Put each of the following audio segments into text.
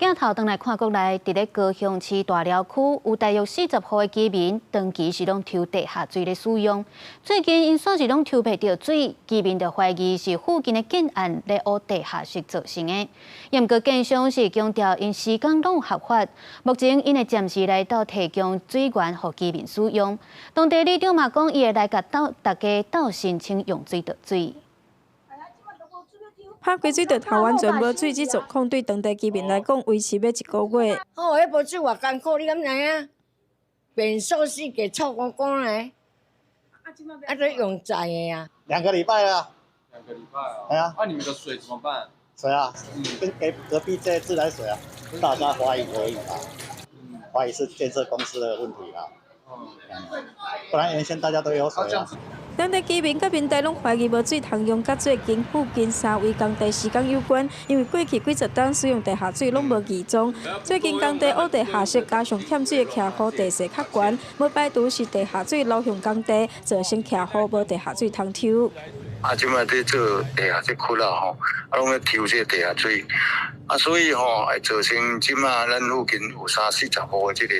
鏡頭轉來看國內，佇咧高雄市大寮區有大約40戶的居民，長期是攏抽地下水咧使用。最近𪜶煞是攏抽袂著水，居民就懷疑是附近的建案咧挖地下室造成的。毋過建商是強調𪜶施工攏合法，目前𪜶會暫時來鬥提供水源予居民使用。當地里長嘛講，伊會來共鬥大家鬥申請用水著水。拍開水道頭完全無水，這狀況對當地居民來講，維持欲一個月。哦，彼無水偌艱苦，你敢知影？便所四界臭光光咧，啊，都用載的啊。2個禮拜啊。 2個禮拜啊。係啊。那你們的水怎麼辦？水啊，跟給隔壁這自來水啊，大家懷疑而已啊，懷疑是建設公司的問題啊。不然原先大家都有水啊。當地居民佮民代攏懷疑無水通用，佮最近附近三圍工地施工有關。因為過去幾十冬使用地下水攏無異狀，最近工地挖地下室，加上欠水的徛戶地勢較懸，無排除是地下水流向工地，造成徛戶無地下水通抽。啊，這擺佇做地下室窟啦吼，啊，攏咧抽這個地下水，啊，所以吼會造成這擺咱附近有三四十戶的這個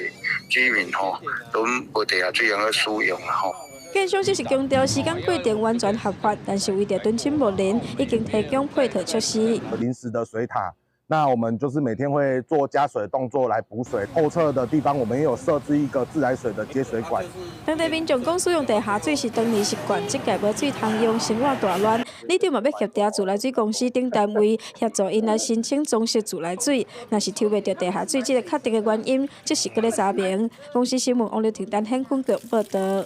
居民吼，攏無地下水通去使用啦吼。建商只是強調施工過程完全合法，但是為著敦親睦鄰，已經提供配套設施。臨時的水塔，那我們就是每天會做加水的動作來補水。後側的地方，我們也有設置一個自來水的接水管。當地民眾講，使用地下水是長年習慣，這屆無水通用，生活大亂。里長嘛欲協調自來水公司等單位協助𪜶來申請裝設自來水。若是抽袂著地下水，這個確定的原因，這是閣咧查明。公視新聞王劉婷丹顯坤閣報道。